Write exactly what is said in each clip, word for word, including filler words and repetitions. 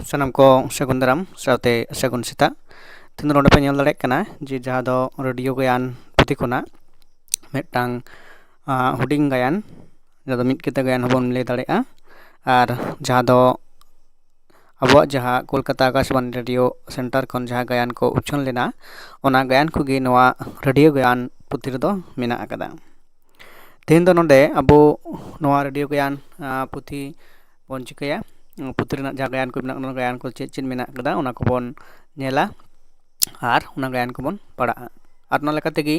ᱥᱟᱱᱟᱢ ᱠᱚ ᱥᱟᱹᱜᱩᱱ ᱫᱟᱨᱟᱢ ᱥᱟᱶᱛᱮ ᱥᱟᱹᱜᱩᱱ ᱥᱮᱛᱟᱜ᱾ ᱛᱮᱦᱮᱧ ᱫᱚ ᱱᱚᱰᱮ ᱯᱮ ᱧᱮᱞ ᱫᱟᱲᱮᱭᱟᱜ ᱠᱟᱱᱟ ᱡᱮ ᱡᱟᱦᱟᱸ ᱫᱚ ᱨᱮᱰᱤᱭᱳ ᱜᱟᱭᱟᱱ ᱯᱩᱛᱷᱤ ᱠᱷᱚᱱᱟᱜ ᱢᱤᱫᱴᱟᱝ, ᱟᱸ, ᱦᱩᱰᱤᱧ ᱜᱟᱭᱟᱱ, ᱡᱟᱦᱟᱸ ᱫᱚ ᱢᱤᱫ ᱠᱤᱛᱟᱹ ᱜᱟᱭᱟᱱ ᱦᱚᱸᱵᱚᱱ ᱞᱟᱹᱭ ᱫᱟᱲᱮᱭᱟᱜᱼᱟ᱾ ᱟᱨ ᱡᱟᱦᱟᱸ ᱫᱚ ᱟᱵᱚᱣᱟᱜ ᱡᱟᱦᱟᱸ ᱠᱳᱞᱠᱟᱛᱟ ᱟᱠᱟᱥᱵᱟᱱᱤ ᱨᱮᱰᱤᱭᱳ ᱥᱮᱱᱴᱟᱨ ᱠᱷᱚᱱ ᱡᱟᱦᱟᱸ ᱜᱟᱭᱟᱱ ᱠᱚ ᱩᱪᱷᱟᱹᱱ ᱞᱮᱱᱟ, ᱚᱱᱟ ᱜᱟᱭᱟᱱ ᱠᱚᱜᱮ ᱱᱚᱣᱟ ᱨᱮᱰᱤᱭᱳ ᱜᱟᱭᱟᱱ ᱯᱩᱛᱷᱤ ᱨᱮᱫᱚ ᱢᱮᱱᱟᱜ ᱟᱠᱟᱫᱟ᱾ ᱛᱮᱦᱮᱧ ᱫᱚ ᱱᱚᱰᱮ ᱟᱵᱚ ᱱᱚᱣᱟ ᱨᱮᱰᱤᱭᱳ ᱜᱟᱭᱟᱱ, ᱟᱸ, ᱯᱩᱛᱷᱤ ᱵᱚᱱ ᱪᱤᱠᱟᱹᱭᱟ᱾ ᱯᱩᱛᱷᱤ ᱨᱮᱱᱟᱜ ᱡᱟᱦᱟᱸ ᱜᱟᱭᱟᱱ ᱠᱚ ᱢᱮᱱᱟᱜ, ᱚᱱᱟ ᱜᱟᱭᱟᱱ ᱠᱚ ᱪᱮᱫ ᱪᱮᱫ ᱢᱮᱱᱟᱜ ᱟᱠᱟᱫᱟ, ᱚᱱᱟ ᱠᱚᱵᱚᱱ ᱧᱮᱞᱟ ᱟᱨ ᱚᱱᱟ ᱜᱟᱭᱟᱱ ᱠᱚᱵᱚᱱ ᱯᱟᱲᱦᱟᱜᱼᱟ᱾ ᱟᱨ ᱚᱱᱟ ᱞᱮᱠᱟ ᱛᱮᱜᱮ,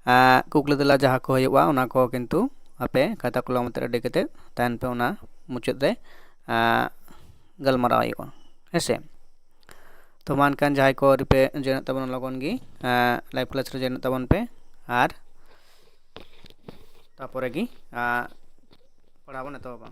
ᱟᱸ, ᱠᱩᱠᱞᱤ ᱛᱮᱞᱟ ᱡᱟᱦᱟᱸ ᱠᱚ ᱦᱩᱭᱩᱜᱼᱟ, ᱚᱱᱟ ᱠᱚ ᱠᱤᱱᱛᱩ ᱟᱯᱮ ᱠᱷᱟᱛᱟ ᱠᱚᱞᱚᱢ ᱟᱛᱮ ᱨᱮᱰᱤ ᱠᱟᱛᱮ ᱛᱟᱦᱮᱱ ᱯᱮ, ᱚᱱᱟ ᱢᱩᱪᱟᱹᱫ ᱨᱮ, ᱟᱸ, ᱜᱟᱞᱢᱟᱨᱟᱣ ᱦᱩᱭᱩᱜᱼᱟ, ᱦᱮᱸ ᱥᱮ᱾ ᱛᱚ ᱢᱟ ᱮᱱᱠᱷᱟᱱ ᱡᱟᱦᱟᱸᱭ ᱠᱚ ᱟᱹᱣᱨᱤ ᱯᱮ ᱡᱚᱭᱮᱱᱚᱜ ᱛᱟᱵᱚᱱᱟ, ᱞᱚᱜᱚᱱ ᱜᱮ, ᱟᱸ, ᱞᱟᱭᱤᱵᱷ ᱠᱞᱟᱥ ᱨᱮ ᱡᱚᱭᱮᱱᱚᱜ ᱛᱟᱵᱚᱱ ᱯᱮ ᱟᱨ ᱛᱟᱯᱚᱨᱮ ᱜᱮ, ᱟᱸ, ᱯᱟᱲᱦᱟᱣ ᱵᱚᱱ ᱮᱛᱚᱦᱚᱵᱟ᱾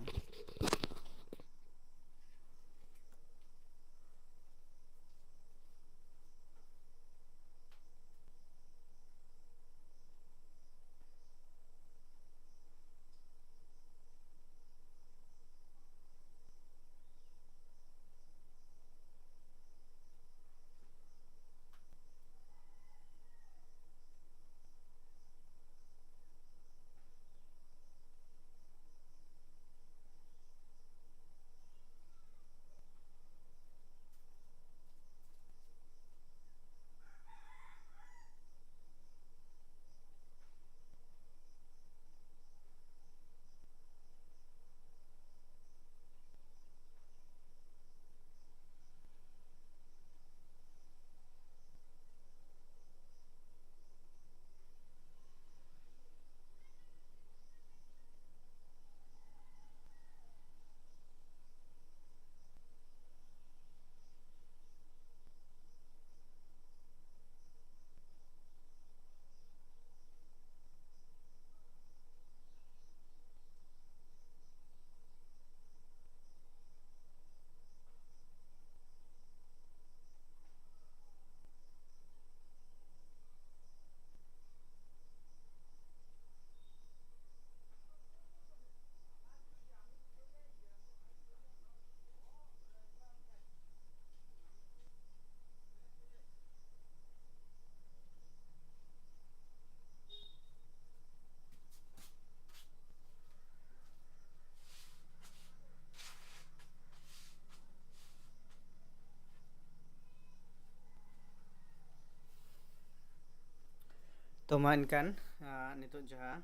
ᱛᱚ ᱢᱟ ᱮᱱᱠᱷᱟᱱ, ᱟᱸ, ᱱᱤᱛᱚᱜ ᱡᱟᱦᱟᱸ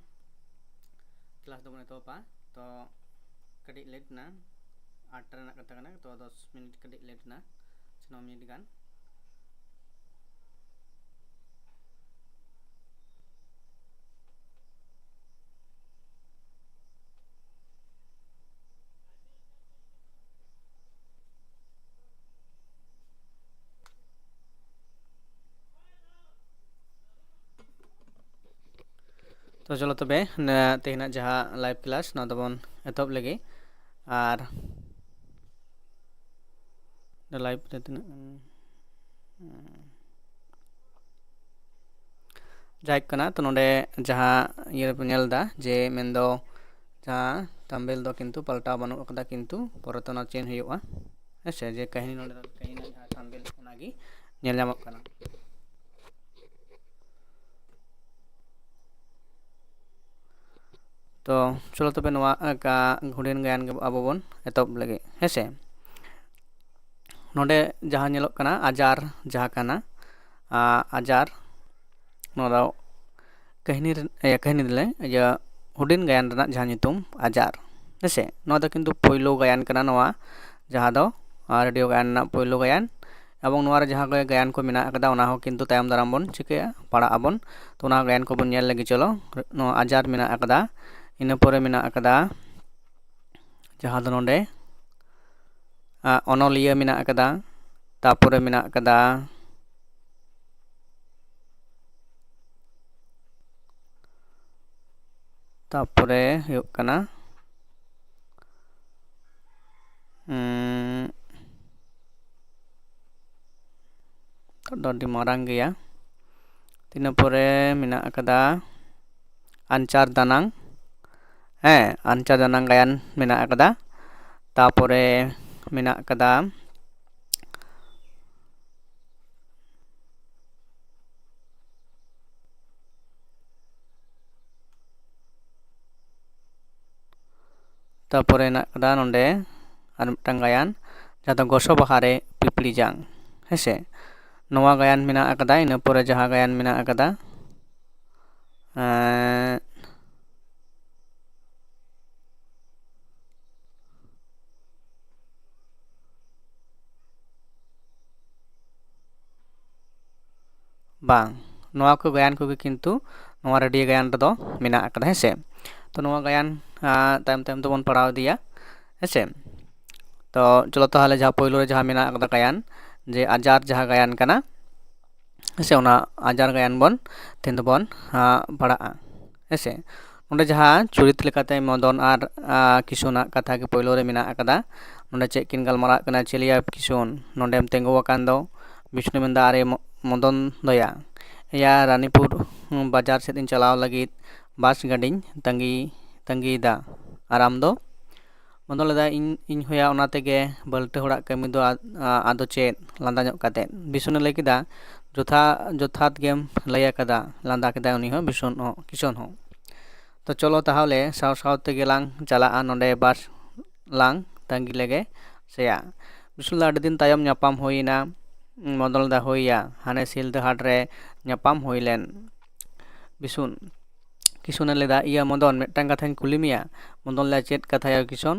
class ᱫᱚᱵᱚᱱ ᱮᱛᱚᱦᱚᱵᱟ, ᱛᱚ ᱠᱟᱹᱴᱤᱡ late ᱮᱱᱟ, ᱟᱴ ᱨᱮᱱᱟᱜ ᱠᱟᱛᱷᱟ ᱠᱟᱱᱟ, ᱛᱚ ᱫᱚᱥ ᱢᱤᱱᱤᱴ ᱠᱟᱹᱴᱤᱡ late ᱮᱱᱟ, ᱥᱮ ᱱᱚ ᱢᱤᱱᱤᱴ ᱜᱟᱱ᱾ ᱛᱚ ᱪᱚᱞᱚ ᱛᱚᱵᱮ, ᱱᱟ-, ᱛᱮᱦᱮᱧᱟᱜ ᱡᱟᱦᱟᱸ live class, ᱱᱚᱣᱟ ᱫᱚᱵᱚᱱ ᱮᱛᱚᱦᱚᱵ ᱞᱮᱜᱮ᱾ ᱟᱨ live ᱨᱮ ᱛᱤᱱᱟᱹᱜ ᱜᱟᱱ, ᱡᱟᱭᱦᱳᱠ ᱠᱟᱱᱟ, ᱛᱚ ᱱᱚᱰᱮ ᱡᱟᱦᱟᱸ ᱤᱭᱟᱹ ᱨᱮᱵᱚᱱ ᱧᱮᱞ ᱮᱫᱟ, ᱡᱮ ᱢᱮᱱᱫᱚ ᱡᱟᱦᱟᱸ thumbnail ᱫᱚ ᱠᱤᱱᱛᱩ ᱯᱟᱞᱴᱟᱣ ᱵᱟᱹᱱᱩᱜ ᱟᱠᱟᱫᱟ, ᱠᱤᱱᱛᱩ ᱯᱚᱨᱮᱛᱮ ᱚᱱᱟ change ᱦᱩᱭᱩᱜᱼᱟ, ᱦᱮᱸ ᱥᱮ? ᱡᱮ ᱠᱟᱹᱦᱱᱤ ᱱᱚᱰᱮ ᱫᱚ ᱠᱟᱹᱦᱱᱤ ᱨᱮᱱᱟᱜ ᱡᱟᱦᱟᱸ thumbnail, ᱚᱱᱟᱜᱮ ᱧᱮᱞ ᱧᱟᱢᱚᱜ ᱠᱟᱱᱟ᱾ ᱛᱚ ᱪᱚᱞᱚ ᱛᱚᱵᱮ ᱱᱚᱣᱟ, ᱟ, ᱠᱟ-, ᱦᱩᱰᱤᱧ ᱜᱟᱭᱟᱱ ᱜᱮ ᱟᱵᱚ ᱵᱚᱱ ᱮᱛᱚᱦᱚᱵ ᱞᱟᱹᱜᱤᱫ, ᱦᱮᱸ ᱥᱮ? ᱱᱚᱰᱮ ᱡᱟᱦᱟᱸ ᱧᱮᱞᱚᱜ ᱠᱟᱱᱟ, ᱟᱡᱟᱨ ᱡᱟᱦᱟᱸ ᱠᱟᱱᱟ, ᱟ, ᱟᱡᱟᱨ, ᱱᱚᱣᱟ ᱫᱚ ᱠᱟᱹᱦᱱᱤ ᱨᱮ-, ᱮ, ᱠᱟᱹᱦᱱᱤ ᱫᱚ ᱞᱟᱹᱭ, ᱤᱭᱟᱹ, ᱦᱩᱰᱤᱧ ᱜᱟᱭᱟᱱ ᱨᱮᱱᱟᱜ ᱡᱟᱦᱟᱸ ᱧᱩᱛᱩᱢ, ᱟᱡᱟᱨ, ᱦᱮᱸ ᱥᱮ? ᱱᱚᱣᱟ ᱫᱚ ᱠᱤᱱᱛᱩ ᱯᱳᱭᱞᱳ ᱜᱟᱭᱟᱱ ᱠᱟᱱᱟ, ᱱᱚᱣᱟ ᱡᱟᱦᱟᱸ ᱫᱚ, ᱟ, ᱨᱮᱰᱤᱭᱳ ᱜᱟᱭᱟᱱ ᱨᱮᱱᱟᱜ ᱯᱳᱭᱞᱳ ᱜᱟᱭᱟᱱ᱾ ᱮᱵᱚᱝ ᱱᱚᱣᱟ ᱨᱮ ᱡᱟᱦᱟᱸ ᱠᱚ ᱜᱟᱭᱟᱱ ᱠᱚ ᱢᱮᱱᱟᱜ ᱟᱠᱟᱫᱟ, ᱚᱱᱟ ᱦᱚᱸ ᱠᱤᱱᱛᱩ ᱛᱟᱭᱚᱢ ᱫᱟᱨᱟᱢ ᱵᱚᱱ ᱪᱤᱠᱟᱹᱭᱟ, ᱯᱟᱲᱦᱟᱜ ᱟᱵᱚᱱ᱾ ᱛᱚ ᱚᱱᱟ ᱜᱟᱭᱟᱱ ᱠᱚᱵᱚᱱ ᱧᱮᱞ ᱞᱟᱹᱜᱤᱫ, ᱪᱚᱞᱚ᱾ ᱱᱚᱣᱟ ᱟᱡᱟᱨ ᱢᱮᱱᱟᱜ ᱟᱠᱟᱫᱟ, ᱤᱱᱟᱹ ᱯᱚᱨᱮ ᱢᱮᱱᱟᱜ ᱟᱠᱟᱫᱟ ᱡᱟᱦᱟᱸ ᱫᱚ ᱱᱚᱰᱮ, ᱟ, ᱚᱱᱚᱞᱤᱭᱟᱹ ᱢᱮᱱᱟᱜ ᱟᱠᱟᱫᱟ, ᱛᱟᱯᱚᱨᱮ ᱢᱮᱱᱟᱜ ᱟᱠᱟᱫᱟ, ᱛᱟᱯᱚᱨᱮ ᱦᱩᱭᱩᱜ ᱠᱟᱱᱟ, ᱩᱸ, ᱱᱤᱛᱚᱜ ᱫᱚ ᱟᱹᱰᱤ ᱢᱟᱨᱟᱝ ᱜᱮᱭᱟ᱾ ᱤᱱᱟᱹ ᱯᱚᱨᱮ ᱢᱮᱱᱟᱜ ᱟᱠᱟᱫᱟ ᱟᱱᱪᱟᱨ ᱫᱟᱱᱟᱝ, ᱦᱮᱸ, ᱟᱱᱪᱟᱨ ᱫᱟᱱᱟᱝ ᱜᱟᱭᱟᱱ ᱢᱮᱱᱟᱜ ᱟᱠᱟᱫᱟ᱾ ᱛᱟᱯᱚᱨᱮ ᱢᱮᱱᱟᱜ ᱟᱠᱟᱫᱟ, ᱛᱟᱯᱚᱨᱮ ᱦᱮᱱᱟᱜ ᱟᱠᱟᱫᱟ ᱱᱚᱰᱮ ᱟᱨ ᱢᱤᱫᱴᱟᱝ ᱜᱟᱭᱟᱱ, ᱡᱟᱦᱟᱸ ᱫᱚ ᱜᱚᱥᱚ ᱵᱟᱦᱟ ᱨᱮ ᱯᱤᱯᱤᱲᱤ ᱡᱟᱝ, ᱦᱮᱸᱥᱮ? ᱱᱚᱣᱟ ᱜᱟᱭᱟᱱ ᱢᱮᱱᱟᱜ ᱟᱠᱟᱫᱟ᱾ ᱤᱱᱟᱹ ᱯᱚᱨᱮ ᱡᱟᱦᱟᱸ ᱜᱟᱭᱟᱱ ᱢᱮᱱᱟᱜ ᱟᱠᱟᱫᱟ, ᱮᱸ, ᱵᱟᱝ, ᱱᱚᱣᱟ ᱠᱚ ᱜᱟᱭᱟᱱ ᱠᱚᱜᱮ ᱠᱤᱱᱛᱩ ᱱᱚᱣᱟ ᱨᱟᱹᱰᱤᱭᱟᱹ ᱜᱟᱭᱟᱱ ᱨᱮᱫᱚ ᱢᱮᱱᱟᱜ ᱟᱠᱟᱫᱟ, ᱦᱮᱸ ᱥᱮ᱾ ᱛᱚ ᱱᱚᱣᱟ ᱜᱟᱭᱟᱱ, ᱟᱸ, ᱛᱟᱭᱚᱢ ᱛᱟᱭᱚᱢ ᱛᱮᱵᱚᱱ ᱯᱟᱲᱦᱟᱣ ᱤᱫᱤᱭᱟ, ᱦᱮᱸ ᱥᱮ᱾ ᱛᱚ ᱪᱚᱞᱚ ᱛᱟᱦᱚᱞᱮ ᱡᱟᱦᱟᱸ ᱯᱳᱭᱞᱳ ᱨᱮ ᱡᱟᱦᱟᱸ ᱢᱮᱱᱟᱜ ᱟᱠᱟᱫᱟ ᱜᱟᱭᱟᱱ, ᱡᱮ ᱟᱡᱟᱨ ᱡᱟᱦᱟᱸ ᱜᱟᱭᱟᱱ ᱠᱟᱱᱟ, ᱦᱮᱸ ᱥᱮ, ᱚᱱᱟ ᱟᱡᱟᱨ ᱜᱟᱭᱟᱱ ᱵᱚᱱ ᱛᱮᱦᱮᱧ ᱫᱚᱵᱚᱱ, ᱟᱸ, ᱯᱟᱲᱦᱟᱜᱼᱟ, ᱦᱮᱸ ᱥᱮ᱾ ᱱᱚᱰᱮ ᱡᱟᱦᱟᱸ ᱪᱩᱨᱤᱛ ᱞᱮᱠᱟᱛᱮ ᱢᱚᱫᱚᱱ ᱟᱨ, ᱟᱸ, ᱠᱤᱥᱩᱱᱟᱜ ᱠᱟᱛᱷᱟ ᱜᱮ ᱯᱳᱭᱞᱳ ᱨᱮ ᱢᱮᱱᱟᱜ ᱟᱠᱟᱫᱟ᱾ ᱱᱚᱰᱮ ᱪᱮᱫ ᱠᱤᱱ ᱜᱟᱞᱢᱟᱨᱟᱜ ᱠᱟᱱᱟ? ᱪᱮᱞᱤᱭᱟ ᱠᱤᱥᱩᱱ, ᱱᱚᱰᱮᱢ ᱛᱤᱸᱜᱩ ᱟᱠᱟᱱ ᱫᱚ? ᱵᱤᱥᱱᱩ ᱢᱮᱱᱫᱟ, ᱟᱨᱮ ᱢᱚ-, ᱢᱚᱫᱚᱱ ᱫᱚᱭᱟ, ᱮᱭᱟ ᱨᱟᱱᱤᱯᱩᱨ ᱵᱟᱡᱟᱨ ᱥᱮᱫ ᱤᱧ ᱪᱟᱞᱟᱣ ᱞᱟᱹᱜᱤᱫ ᱵᱟᱥ ᱜᱟᱹᱰᱤᱧ ᱛᱟᱺᱜᱤ, ᱛᱟᱺᱜᱤᱭᱮᱫᱟ᱾ ᱟᱨ ᱟᱢ ᱫᱚ? ᱢᱚᱫᱚᱱ ᱞᱟᱹᱭᱫᱟ, ᱤᱧ, ᱤᱧ ᱦᱚᱭᱟ, ᱚᱱᱟ ᱛᱮᱜᱮ ᱵᱟᱹᱞᱴᱟᱹ ᱦᱚᱲᱟᱜ ᱠᱟᱹᱢᱤ ᱫᱚ ᱟ-, ᱟ-, ᱟᱫᱚ ᱪᱮᱫ? ᱞᱟᱸᱫᱟ ᱧᱚᱜ ᱠᱟᱛᱮᱫ ᱵᱤᱥᱩᱱᱮ ᱞᱟᱹᱭ ᱠᱮᱫᱟ, ᱡᱚᱛᱷᱟ-, ᱡᱚᱛᱷᱟᱛ ᱜᱮᱢ ᱞᱟᱹᱭ ᱟᱠᱟᱫᱟ᱾ ᱞᱟᱸᱫᱟ ᱠᱮᱫᱟᱭ ᱩᱱᱤ ᱦᱚᱸ, ᱵᱤᱥᱩᱱ ᱦᱚᱸ, ᱠᱤᱥᱩᱱ ᱦᱚᱸ᱾ ᱛᱚ ᱪᱚᱞᱚ ᱛᱟᱦᱚᱞᱮ ᱥᱟᱶ ᱥᱟᱶ ᱛᱮᱜᱮ ᱞᱟᱝ ᱪᱟᱞᱟᱜᱼᱟ, ᱱᱚᱰᱮ ᱵᱟᱥ ᱞᱟᱝ ᱛᱟᱺᱜᱤ ᱞᱮᱜᱮ ᱥᱮᱭᱟ᱾ ᱵᱤᱥᱩᱱ ᱞᱟᱹᱭᱫᱟ, ᱟᱹᱰᱤ ᱫᱤᱱ ᱛᱟᱭᱚᱢ ᱧᱟᱯᱟᱢ ᱦᱩᱭᱮᱱᱟ᱾ ᱢᱚᱫᱚᱱ ᱞᱟᱹᱭᱫᱟ, ᱦᱳᱭ ᱭᱟ, ᱦᱟᱱᱮ ᱥᱤᱞᱫᱟᱹ ᱦᱟᱴ ᱨᱮ ᱧᱟᱯᱟᱢ ᱦᱩᱭ ᱞᱮᱱ᱾ ᱵᱤᱥᱩᱱ, ᱠᱤᱥᱩᱱᱮ ᱞᱟᱹᱭᱫᱟ, ᱤᱭᱟᱹ ᱢᱚᱫᱚᱱ, ᱢᱤᱫᱴᱟᱝ ᱠᱟᱛᱷᱟᱧ ᱠᱩᱞᱤ ᱢᱮᱭᱟ᱾ ᱢᱚᱫᱚᱱ ᱞᱟᱹᱭᱫᱟ, ᱪᱮᱫ ᱠᱟᱛᱷᱟ ᱭᱟ ᱠᱤᱥᱩᱱ?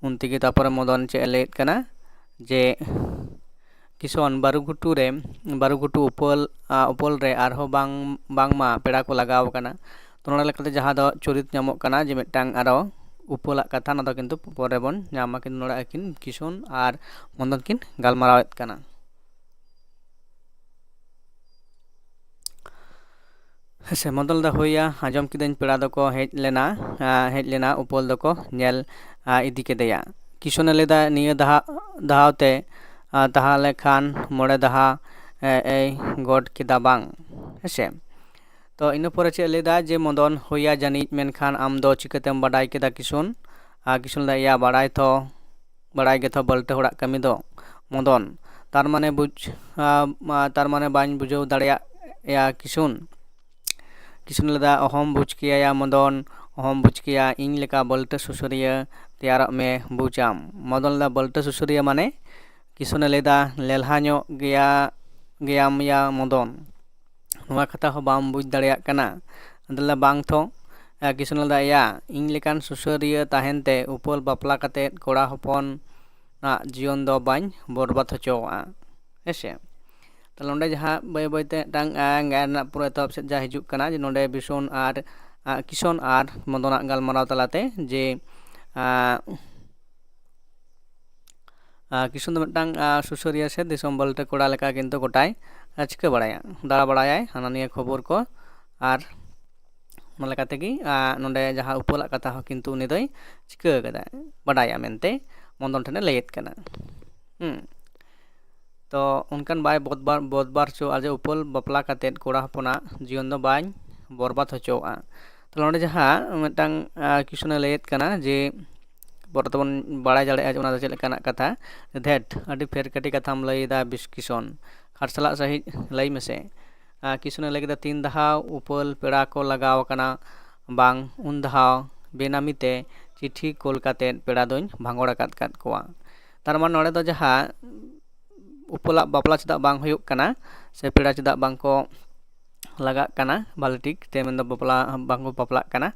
ᱩᱱ ᱛᱮᱜᱮ ᱛᱟᱨᱯᱚᱨᱮ ᱢᱚᱫᱚᱱ ᱪᱮᱫ ᱮ ᱞᱟᱹᱭᱮᱫ ᱠᱟᱱᱟ ᱡᱮ, ᱠᱤᱥᱩᱱ, ᱵᱟᱹᱨᱩ ᱜᱷᱩᱴᱩ ᱨᱮ, ᱵᱟᱹᱨᱩ ᱜᱷᱩᱴᱩ ᱩᱯᱟᱹᱞ, ᱟ, ᱩᱯᱟᱹᱞ ᱨᱮ ᱟᱨᱦᱚᱸ ᱵᱟᱝ, ᱵᱟᱝᱢᱟ ᱯᱮᱲᱟ ᱠᱚ ᱞᱟᱜᱟᱣ ᱟᱠᱟᱱᱟ᱾ ᱛᱚ ᱱᱚᱰᱮ ᱞᱮᱠᱟᱛᱮ ᱡᱟᱦᱟᱸ ᱫᱚ ᱪᱩᱨᱤᱛ ᱧᱟᱢᱚᱜ ᱠᱟᱱᱟ ᱡᱮ ᱢᱤᱫᱴᱟᱝ ᱟᱨᱚ ᱩᱯᱟᱹᱞᱟᱜ ᱠᱟᱛᱷᱟ, ᱚᱱᱟ ᱫᱚ ᱠᱤᱱᱛᱩ ᱯᱚᱨᱮ ᱵᱚᱱ ᱧᱟᱢᱟ᱾ ᱠᱤᱱᱛᱩ ᱱᱚᱰᱮ ᱟᱹᱠᱤᱱ ᱠᱤᱥᱩᱱ ᱟᱨ ᱢᱚᱫᱚᱱ ᱠᱤᱱ ᱜᱟᱞᱢᱟᱨᱟᱣᱮᱫ ᱠᱟᱱᱟ᱾ ᱦᱮᱸ ᱥᱮ, ᱢᱚᱫᱚᱱ ᱞᱟᱹᱭᱫᱟ, ᱦᱳᱭ ᱭᱟ, ᱟᱸᱡᱚᱢ ᱠᱤᱫᱟᱹᱧ ᱯᱮᱲᱟ ᱫᱚᱠᱚ ᱦᱮᱡ ᱞᱮᱱᱟ, ᱟ, ᱦᱮᱡ ᱞᱮᱱᱟ, ᱩᱯᱟᱹᱞ ᱫᱚᱠᱚ ᱧᱮᱞ, ᱟ, ᱤᱫᱤ ᱠᱮᱫᱮᱭᱟ᱾ ᱠᱤᱥᱩᱱᱮ ᱞᱟᱹᱭᱫᱟ, ᱱᱤᱭᱟᱹ ᱫᱷᱟ-, ᱫᱷᱟᱣ ᱛᱮ, ᱟ, ᱛᱟᱦᱞᱮ ᱠᱷᱟᱱ ᱢᱚᱬᱮ ᱫᱷᱟᱣ, ᱮ, ᱮᱭ ᱜᱚᱰ ᱠᱮᱫᱟ ᱵᱟᱝ? ᱦᱮᱸ ᱥᱮ᱾ ᱛᱚ ᱤᱱᱟᱹ ᱯᱚᱨᱮ ᱪᱮᱫ ᱮ ᱞᱟᱹᱭᱫᱟ ᱡᱮ, ᱢᱚᱫᱚᱱ, ᱦᱳᱭ ᱭᱟ ᱡᱟᱹᱱᱤᱡ, ᱢᱮᱱᱠᱷᱟᱱ ᱟᱢ ᱫᱚ ᱪᱤᱠᱟᱹᱛᱮᱢ ᱵᱟᱰᱟᱭ ᱠᱮᱫᱟ ᱠᱤᱥᱩᱱ? ᱟᱨ ᱠᱤᱥᱩᱱ ᱞᱟᱹᱭᱫᱟ, ᱭᱟ, ᱵᱟᱲᱟᱭ ᱛᱚ, ᱵᱟᱲᱟᱭ ᱜᱮᱛᱚ ᱵᱟᱹᱞᱴᱟᱹ ᱦᱚᱲᱟᱜ ᱠᱟᱹᱢᱤ ᱫᱚ᱾ ᱢᱚᱫᱚᱱ, ᱛᱟᱨ ᱢᱟᱱᱮ ᱵᱩᱡᱽ, ᱟ, ᱢᱟ, ᱛᱟᱨ ᱢᱟᱱᱮ ᱵᱟᱹᱧ ᱵᱩᱡᱷᱟᱹᱣ ᱫᱟᱲᱮᱭᱟᱜ ᱭᱟ ᱠᱤᱥᱩᱱ᱾ ᱠᱤᱥᱩᱱ ᱞᱟᱹᱭᱫᱟ, ᱚᱦᱚᱢ ᱵᱩᱡᱽ ᱠᱮᱭᱟ ᱭᱟ ᱢᱚᱫᱚᱱ, ᱚᱦᱚᱢ ᱵᱩᱡᱽ ᱠᱮᱭᱟ, ᱤᱧ ᱞᱮᱠᱟ ᱵᱟᱹᱞᱴᱟᱹ ᱥᱩᱥᱟᱹᱨᱤᱭᱟᱹ ᱛᱮᱭᱟᱨᱚᱜ ᱢᱮ, ᱵᱩᱡᱟᱢ᱾ ᱢᱚᱫᱚᱱ ᱞᱟᱹᱭᱫᱟ, ᱵᱟᱹᱞᱴᱟᱹ ᱥᱩᱥᱟᱹᱨᱤᱭᱟᱹ ᱢᱟᱱᱮ? ᱠᱤᱥᱩᱱᱮ ᱞᱟᱹᱭᱫᱟ, ᱞᱮᱞᱦᱟ ᱧᱚᱜ ᱜᱮᱭᱟ, ᱜᱮᱭᱟᱢ ᱭᱟ ᱢᱚᱫᱚᱱ᱾ ᱱᱚᱣᱟ ᱠᱟᱛᱷᱟ ᱦᱚᱸ ᱵᱟᱢ ᱵᱩᱡᱽ ᱫᱟᱲᱮᱭᱟᱜ ᱠᱟᱱᱟ?" ᱟᱫᱚ ᱞᱟᱹᱭᱫᱟ, "ᱵᱟᱝ ᱛᱷᱚ, ᱠᱤᱥᱩᱱ ᱞᱟᱹᱭᱫᱟ, ᱭᱟ, ᱤᱧ ᱞᱮᱠᱟᱱ ᱥᱩᱥᱟᱹᱨᱤᱭᱟᱹ ᱛᱟᱦᱮᱱ ᱛᱮ ᱩᱯᱟᱹᱞ ᱵᱟᱯᱞᱟ ᱠᱟᱛᱮᱫ ᱠᱚᱲᱟ ᱦᱚᱯᱚᱱᱟᱜ ᱡᱤᱭᱚᱱ ᱫᱚ ᱵᱟᱹᱧ ᱵᱚᱨᱵᱟᱫ ᱦᱚᱪᱚᱣᱟᱜᱼᱟ", ᱦᱮᱸ ᱥᱮ᱾ ᱛᱟᱦᱞᱮ ᱱᱚᱰᱮ ᱡᱟᱦᱟᱸ ᱵᱟᱹᱭ ᱵᱟᱹᱭᱛᱮ ᱢᱤᱫᱴᱟᱝ ᱜᱟᱭᱟᱱ ᱨᱮᱱᱟᱜ ᱯᱩᱨᱟᱹ ᱮᱛᱚᱦᱚᱵ ᱥᱮᱫ ᱡᱟᱦᱟᱸ ᱦᱤᱡᱩᱜ ᱠᱟᱱᱟ, ᱡᱮ ᱱᱚᱰᱮ ᱵᱤᱥᱚᱱ ᱟᱨ ᱠᱤᱥᱚᱱ ᱟᱨ ᱢᱚᱫᱚᱱᱟᱜ ᱜᱟᱞᱢᱟᱨᱟᱣ ᱛᱟᱞᱟᱛᱮ ᱡᱮ ᱠᱤᱥᱩᱱ ᱫᱚ ᱢᱤᱫᱴᱟᱝ ᱥᱩᱥᱟᱹᱨᱤᱭᱟᱹ ᱥᱮ ᱫᱤᱥᱚᱢ ᱵᱟᱹᱞᱴᱟᱹ ᱠᱚᱲᱟ ᱞᱮᱠᱟ ᱠᱤᱱᱛᱩ ᱜᱚᱴᱟᱭ ᱪᱤᱠᱟᱹ ᱵᱟᱲᱟᱭᱟ, ᱫᱟᱬᱟ ᱵᱟᱲᱟᱭᱟᱭ, ᱦᱟᱱᱟ ᱱᱤᱭᱟᱹ ᱠᱷᱚᱵᱚᱨ ᱠᱚ᱾ ᱟᱨ ᱚᱱᱟ ᱞᱮᱠᱟ ᱛᱮᱜᱮ ᱱᱚᱰᱮ ᱡᱟᱦᱟᱸ ᱩᱯᱟᱹᱞᱟᱜ ᱠᱟᱛᱷᱟ ᱦᱚᱸ ᱠᱤᱱᱛᱩ ᱩᱱᱤ ᱫᱚᱭ ᱪᱤᱠᱟᱹ ᱠᱟᱫᱟ, ᱵᱟᱰᱟᱭᱟ ᱢᱮᱱᱛᱮ ᱢᱚᱫᱚᱱ ᱴᱷᱮᱱᱮ ᱞᱟᱹᱭᱮᱫ ᱠᱟᱱᱟ᱾ ᱦᱩᱸ᱾ ᱛᱚ ᱚᱱᱠᱟᱱ ᱵᱟᱭ ᱵᱚᱫᱵᱟᱨ ᱵᱚᱫᱵᱟᱨ ᱦᱚᱪᱚᱣᱟᱜᱼᱟ ᱡᱮ ᱩᱯᱟᱹᱞ ᱵᱟᱯᱞᱟ ᱠᱟᱛᱮᱫ ᱠᱚᱲᱟ ᱦᱚᱯᱚᱱᱟᱜ ᱡᱤᱭᱚᱱ ᱫᱚ ᱵᱟᱹᱧ ᱵᱚᱨᱵᱟᱫ ᱦᱚᱪᱚᱣᱟᱜᱼᱟ᱾ ᱛᱟᱦᱞᱮ ᱱᱚᱰᱮ ᱡᱟᱦᱟᱸ ᱢᱤᱫᱴᱟᱝ ᱠᱤᱥᱩᱱᱮ ᱞᱟᱹᱭᱮᱫ ᱠᱟᱱᱟ ᱡᱮ ᱯᱚᱨᱮ ᱛᱮᱵᱚᱱ ᱵᱟᱲᱟᱭ ᱫᱟᱲᱮᱭᱟᱜᱼᱟ ᱡᱮ ᱚᱱᱟ ᱫᱚ ᱪᱮᱫ ᱞᱮᱠᱟᱱᱟᱜ ᱠᱟᱛᱷᱟ᱾ ᱫᱷᱮᱴ, ᱟᱹᱰᱤ ᱯᱷᱮᱨ ᱠᱟᱹᱴᱤ ᱠᱟᱛᱷᱟᱢ ᱞᱟᱹᱭᱮᱫᱟ ᱵᱤᱥ ᱠᱤᱥᱚᱱ, ᱠᱷᱟᱴᱥᱟᱞᱟᱜ ᱥᱟᱺᱦᱤᱡ ᱞᱟᱹᱭ ᱢᱮᱥᱮ᱾ ᱠᱤᱥᱩᱱᱮ ᱞᱟᱹᱭ ᱠᱮᱫᱟ, "ᱛᱤᱱ ᱫᱷᱟᱣ ᱩᱯᱟᱹᱞ ᱯᱮᱲᱟ ᱠᱚ ᱞᱟᱜᱟᱣ ᱟᱠᱟᱱᱟ, ᱵᱟᱝ ᱩᱱ ᱫᱷᱟᱣ ᱵᱮᱱᱟᱢᱤ ᱛᱮ ᱪᱤᱴᱷᱤ ᱠᱳᱞ ᱠᱟᱛᱮᱫ ᱯᱮᱲᱟ ᱫᱚᱧ ᱵᱷᱟᱸᱜᱚᱲ ᱟᱠᱟᱫ ᱠᱟᱫ ᱠᱚᱣᱟ᱾" ᱛᱟᱨ ᱢᱟᱱᱮ ᱱᱚᱰᱮ ᱫᱚ ᱡᱟᱦᱟᱸ ᱩᱯᱟᱹᱞᱟᱜ ᱵᱟᱯᱞᱟ ᱪᱮᱫᱟᱜ ᱵᱟᱝ ᱦᱩᱭᱩᱜ ᱠᱟᱱᱟ ᱥᱮ ᱯᱮᱲᱟ ᱪᱮᱫᱟᱜ ᱵᱟᱝ ᱠᱚ ᱞᱟᱜᱟᱜ ᱠᱟᱱᱟ ᱵᱷᱟᱞᱮ ᱴᱷᱤᱠ ᱛᱮ, ᱢᱮᱱᱫᱚ ᱵᱟᱯᱞᱟ ᱵᱟᱝ ᱠᱚ ᱵᱟᱯᱞᱟᱜ ᱠᱟᱱᱟ,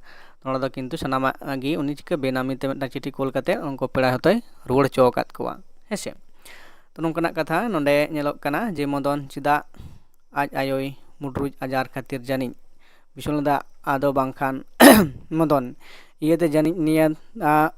ᱱᱚᱰᱮ ᱫᱚ ᱠᱤᱱᱛᱩ ᱥᱟᱱᱟᱢᱟᱜ ᱜᱮ ᱩᱱᱤ ᱪᱤᱠᱟᱹ ᱵᱮᱱᱟᱢᱤ ᱛᱮ ᱢᱤᱫᱴᱟᱝ ᱪᱤᱴᱷᱤ ᱠᱳᱞ ᱠᱟᱛᱮᱫ ᱩᱱᱠᱩ ᱯᱮᱲᱟ ᱦᱚᱸᱛᱚᱭ ᱨᱩᱣᱟᱹᱲ ᱦᱚᱪᱚ ᱟᱠᱟᱫ ᱠᱚᱣᱟ, ᱦᱮᱸ ᱥᱮ᱾ ᱛᱚ ᱱᱚᱝᱠᱟᱱᱟᱜ ᱠᱟᱛᱷᱟ ᱱᱚᱰᱮ ᱧᱮᱞᱚᱜ ᱠᱟᱱᱟ ᱡᱮ ᱢᱚᱫᱚᱱ ᱪᱮᱫᱟᱜ ᱟᱡ ᱟᱭᱳᱭ ᱢᱩᱰᱨᱩᱡ ᱟᱡᱟᱨ ᱠᱷᱟᱹᱛᱤᱨ ᱡᱟᱹᱱᱤᱡ ᱵᱤᱥᱚᱱ ᱞᱮᱫᱟ, ᱟᱫᱚ ᱵᱟᱝᱠᱷᱟᱱ ᱢᱚᱫᱚᱱ ᱤᱭᱟᱹᱛᱮ ᱡᱟᱹᱱᱤᱡ ᱱᱤᱭᱟᱹ, ᱟ,